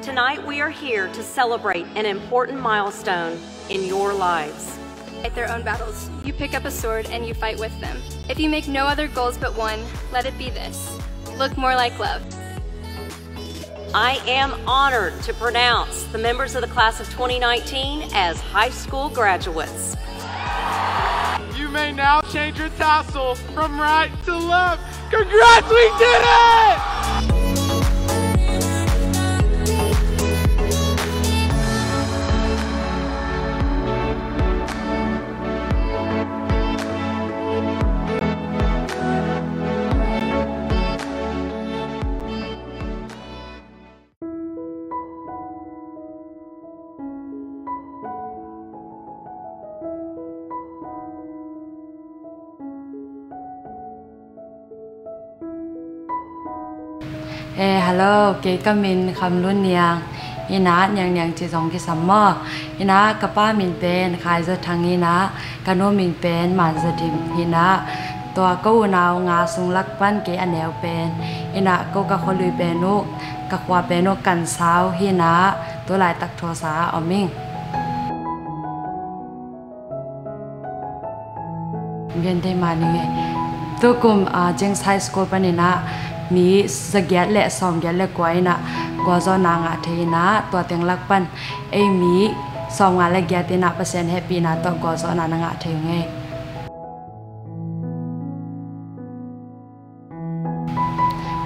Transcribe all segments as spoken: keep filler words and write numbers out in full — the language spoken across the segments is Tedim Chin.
Tonight, we are here to celebrate an important milestone in your lives. Fight their own battles. You pick up a sword and you fight with them. If you make no other goals but one, let it be this: look more like love. I am honored to pronounce the members of the class of twenty nineteen as high school graduates. You may now change your tassel from right to left. Congrats, we did it! Eh, hello, kei ka min Kham Lun Niang. Hi-in ah Niang Niang ci zong kisam maw. Hi-in ah ka pa min pen Khai Za Thang hi-in ah ka nu min pen Man Za Dim hi-in ah, tua ka unau nga sung lak pan kei a neu pen. Hi-in ah ko ka khualui pen uh, ka khua pen uh Kan Sau hi-in ah tu laitak Thawsa ah om ing. Gen thei mah ning e. Tukum, ah, James High School panin ah mi zagiat le sawmgiat le kua in ah gualzawhna ngah thei in ah, tua teng lak pan ei mi sawmnga le giat in ah Pasian hehpihna tawh gualzawhna na ngah thei ung ei.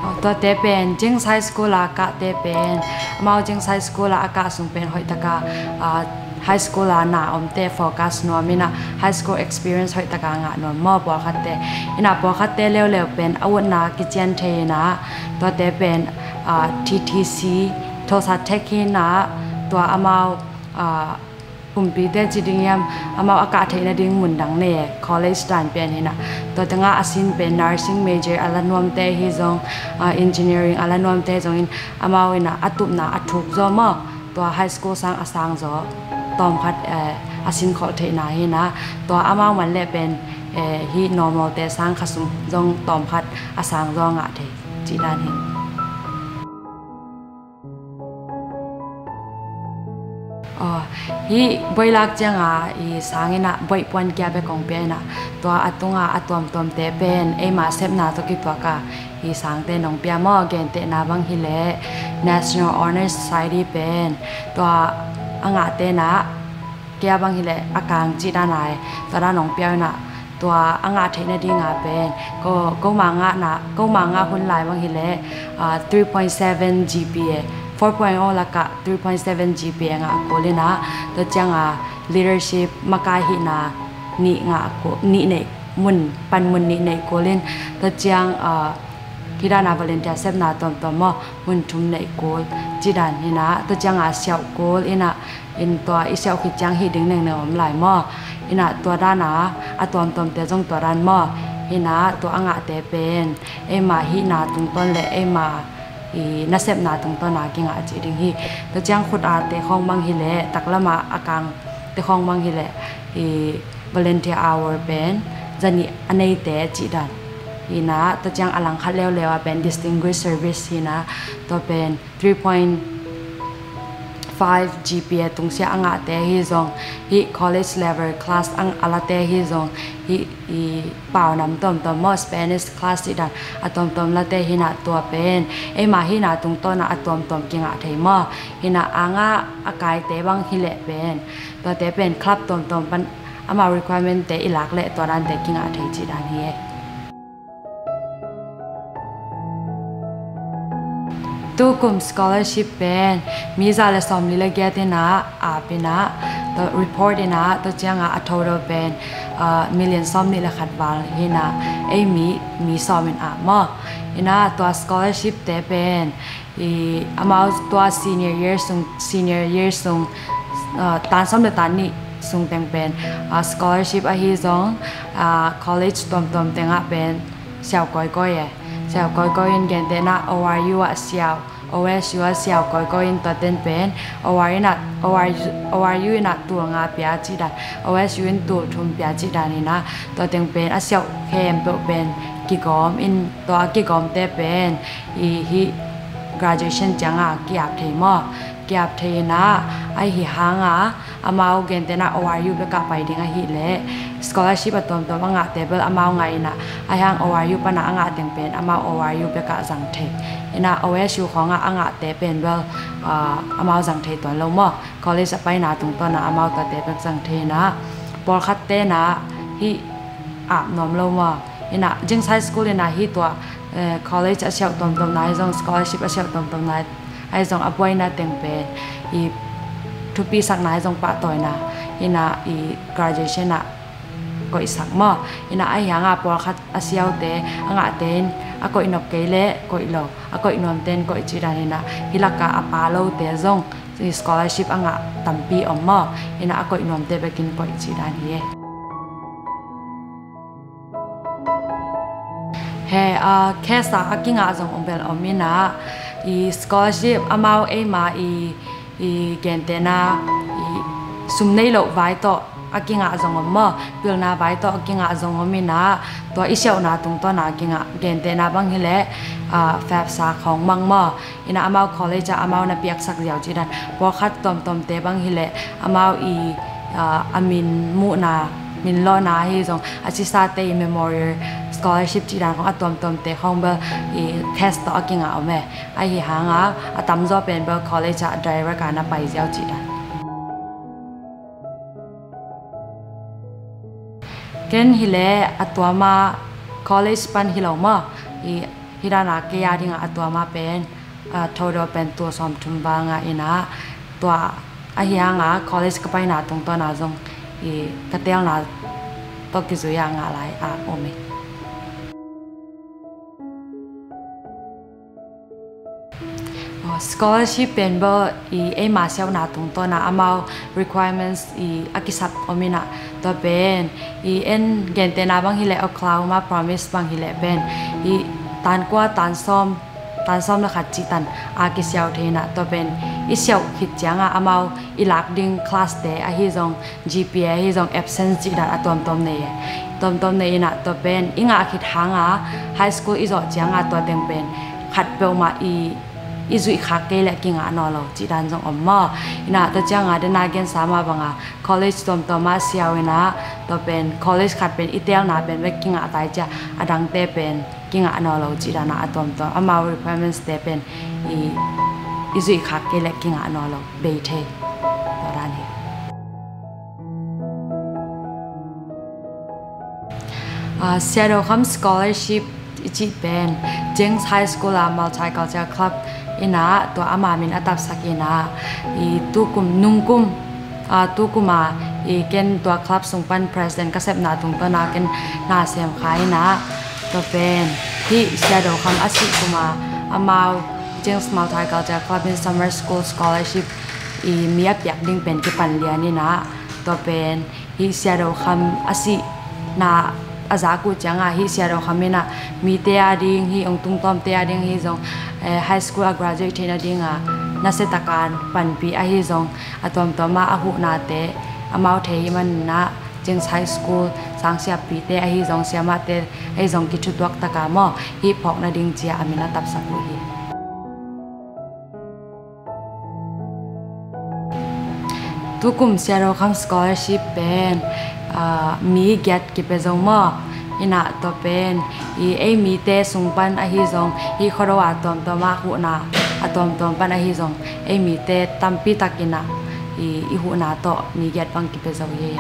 Aw, tuate pen James High School a kahte pen, amau James High School a a kah sung pen hoihtaka, ah, high school a na omte focus nuam in ah high school experience hoihtaka ngah nuam maw pawlkhatte. In ah pawlkhatte leuleu pen a utna kician thei in ah tuate pen, ah, T T C, Tulsa Tech hi-in ah tua amau, ah, kumpite ci ding hiam, amau a kah theih nading mun dang nei e, college dan pen hi-in ah. Tua tengah a sin pen nursing major a la nuamte hi zong, ah, engineering a la nuamte zong in amau in ah a tupna a thuk zaw maw, tua high school sang a sang zaw tawmkhat, eh, a sin khawh theihna hi-in ah, tua amau man leh pen, eh, hih normalte sang khasum zong tawmkhat a sang zaw ngah thei cih dan hi. Aw, hih buailak cianga i sang in ah buai puan kia bek kong pia in ah, tua a tunga a tuamtuamte pen eima sepna tawh kituaka i sangte nong pia maw. Gentehna bang hileh National Honor Society pen tua a ngahte in ah, kei a bang hileh a kang cih dan ai, tua dan nong pia in ah, tua a ngah theih nadinga pen ko, ko ma ngahna, ko ma ngah hun lai bang hileh, ah, three point seven G P A, four point oh lakah three point seven G P A ngah kul in ah, tua cianga leadership makai hihna nih ngah kul, nih neih mun, panmun nih neih kul in, tua ciang, ah, hih dana volunteer sepna tuamtuam maw, mun thum neih kul cih dan hi-in ah, tua cianga siauh kul in ah, in tua i siauh khit ciang hih ding nengneng om lai maw. In ah tua dana a tuamtuamte zong tua dan maw. In ah tua a ngahte pen eima hihna tungtawn le eima i nasepna tungtawna kingah cih ding hi. Tua ciang khut a te khawng bang hileh, taklama a kang te khawng bang hileh, i volunteer hour pen zanih a neite cih dan. In ah tua ciang a langkhat leuleu a pen distinguished service hi-in ah, tua pen three point five G P A tungsiah a ngahte hi zong, hih college level class a late hi zong, hih i pau nam tuamtuam maw, Spanish class cih dan a tuamtuam late hi-in ah, tua pen eima hihna tungtawna a tuamtuam kingah thei maw. In ah a ngah a kaite bang hileh pen, tuate pen club tuamtuam pan amau requirement te i lak leh tua dante kingah thei cih dan hi e. Tukum scholarship pen mi za le sawmli le giat in ah ap in ah, tua report in ah, tua cianga a total pen, ah, million sawmnih le khat val hi-in ah, ei mi, mi sawm in ap maw. In ah tua scholarship te pen i amau tua senior year sung, senior year sung, ah, tan sawm le tan nih sung teng pen, ah, scholarship ahi zong, ah, college tuamtuam tengah pen siau kawikawi e. Siau kawikawi in gentehna O R U ah siau, O S U ah siau kawikawi in, tua ten pen O R U in ah, O R U, O R U in ah tul nga pia cih dan, O S U in tul thum pia cih dan in ah, tua teng pen a siau khempeuh pen kigawm in, tua a kigawmte pen i hih graduation ciangah ki-ap thei maw? Ki-ap thei inah, ahi hangah amau gentehna O R U bekah pai ding ahileh scholarship a tuamtuam a ngahte bel amau ngah inah, ahi hang O R U panah a ngah teng pen amau O R U bekah zang thei inah, O S U khawngah a ngahte pen bel, ah, amau zang thei tuan lo maw? College a paina tungtawnah amau tuate bek zang thei inah, pawlkhat tenah hih ap nuam lo maw? Inah James High School inah hih tua, eh, college a siauh tuamtuamna ahi zong, scholarship a siauh tuamtuamna ahi zong, a buaina teng pen i thupi sakna ahi zong, pahtawina inah i graduation ah koihsak maw? Inah ahi hangah pawlkhat a siaute a ngahte in a koih nop kei leh koih lo, a koih nuamte in koih cih dan inah, hih lakah a pa lote zong i scholarship a ngah tampi om maw? Inah a koih nuamte bekin koih cih dan hi. He, ah, case ah a kingah zong om bel om inah, i scholarship amau eima i, i gentehna, i sum nei loh vai tawh a kingah zong om maw? Pilna vai tawh a kingah zong om inah, tua i siauhna tungtawna a kingah, gentehna bang hileh, ah, FAFSA khawng mang maw? Inah amau college ah amau na piaksak ziau cih dan, pawlkhat tuamtuamte bang hileh amau i, ah, a min muhna, min lawhna ahi zong, a sisate i memorial scholarship cih dan khawng a tuamtuamte khawng bel i case tawh a kingah om e. Ahi hangah a tamzaw pen bel college ah direct a na pai ziau cih dan. Ken hileh a tuama college pan hi lo maw? I, hih dana kei a dingah a tuama pen, ah, total pen tul sawmthum val ngah inah, tua ahi hangah college ka paina tungtawna zong i ka teelna tawh kizui a ngah lai a om hi. Oh, scholarship pen bel i eima siauhna tungtawna amau requirements i a kisap om inah, tua pen i en gentehna bang hileh Oklahoma Promise bang hileh pen i tan kua, tan sawm, tan sawm le khat cih tan a kisiau thei inah, tua pen i siauh khit ciangah amau i lak ding class te ahi zong, G P A ahi zong, absence cih dan a tuamtuam nei e. Tuamtuam nei inah, tua pen i ngah khit hangah high school i zawh ciangah tua teng pen khat peuhmah i, i zuih khak kei leh kingah nawn lo cih dan zong om maw? Inah tua ciangah dena gensa mah bangah college tuamtuam ah siau inah, tua pen college khat pen i teelna pen bek kingah tai ciah, a dangte pen kingah nawn lo cih danah a tuamtuam amau requirements te pen i, i zuih khak kei leh kingah nawn lo, bei thei, tua dan hi. Ah, Sia Do Kham Scholarship i cih pen James High School a Multicultural Club inah tua ama min a tapsak inah, i tukum, nungkum, ah, tukum a i ken tua club sung pan president ka sepna tungtawna ken na sem kha inah, tua pen hih Sia Do Kham a sih kuma amau James Multicultural Club in Summer School Scholarship i mi a piak ding pen kipan lian inah, tua pen hih Sia Do Kham a sihna a zak uh ciangah hih Sia Do Kham inah mite a ding, hih ong tungtawmte a ding ahi zong, eh, high school a graduate theihna dinga nasia taka panpih ahi zong, a tuamtuam ah a huhnate amau thei hih maninah James High School sangsiapite ahi zong, siamahte ahi zong kithutuak taka maw, hih phawk nading cia a min a tapsak uh hi. Tukum Sia Do Kham Scholarship pen, ah, mi giat kipia zo maw? Inah tua pen i ei mite sung pan ahi zong, hih Khuado a tuamtuam ah huhna a tuamtuam pan ahi zong, ei mite tampi tak inah i, i huhna tawh mi giat bang kipia zo hi.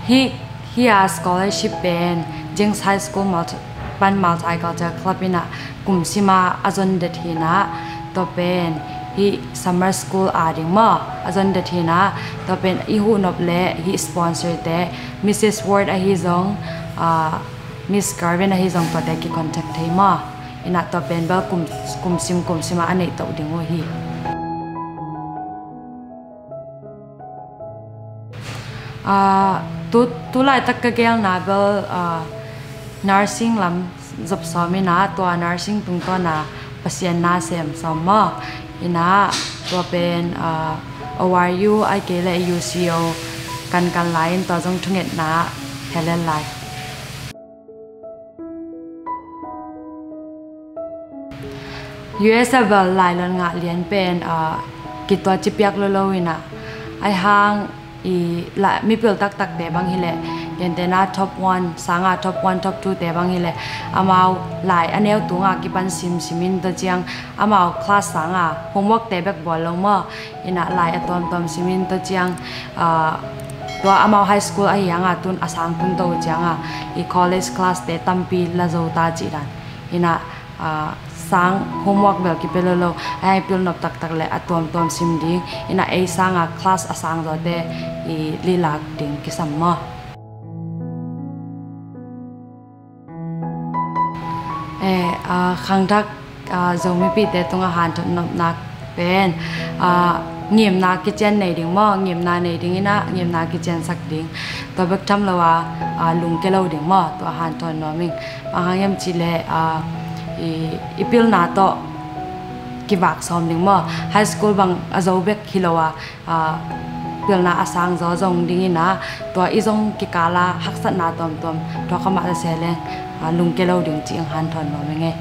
Hih, hih a scholarship pen James High School Multi-, pan Multicultural Club inah kum sima a zon det hinah, tua pen hih summer school a ding maw a zon det hinah, tua pen i huhnop le hih sponsor te Missus Ward ahi zong, ah, Miss Garvin ahi zong tuate kicontact thei maw? Inah tua pen bel kum, kum sim, kum sima a neih toh ding uh hi. Ah, tu, tu laitak ka gelna bel, ah, nursing lam zop sawm inah, tua nursing tungtawna Pasian na sem sawm maw? Inah tua pen, ah, O R U ai kei le U C O kankan lai in tua zong thungetna helen lai. U S a bel lai lon ngah lian pen, ah, kituat ci piak lo lo in ah, ai hang i la, mipil taktakte bang hileh, gentehna top one sanga top one top two te bang hileh, amau lai a neu tunga kipan simsim in tua ciang, amau class sanga homework te bek bawl lo maw, in ah lai a tuamtuam sim in tua ciang, ah, tua amau high school ahi hanga tun a sang tun to cianga i college class te tampi la zo ta cih dan. In ah, ah, sang homework bel kipia lo lo, ai hang i pil nop taktak le a tuamtuam sim ding, in ah ei sanga class a sang zawte i lilak ding kisam maw. Eh, ah, khangthak, ah, Zomipite tungah hanthot nopna pen, ah, ngimna kician nei ding maw, ngimna nei ding in ah, ngimna kiciansak ding. Tua bek tham lo a, ah, lungke lo ding maw, tua hanthawn nuam ing. Bang hang hiam cih leh, ah, i, i pilna tawh kivak sawm ding maw. High school bang a zo bek hi lo a, ah, pilna a sang zaw zong ding in ah, tua i zong kikala haksatna tuamtuam thuak a mah ta se leng, ah, lungke lo ding cih hanthawn nuam ing ei.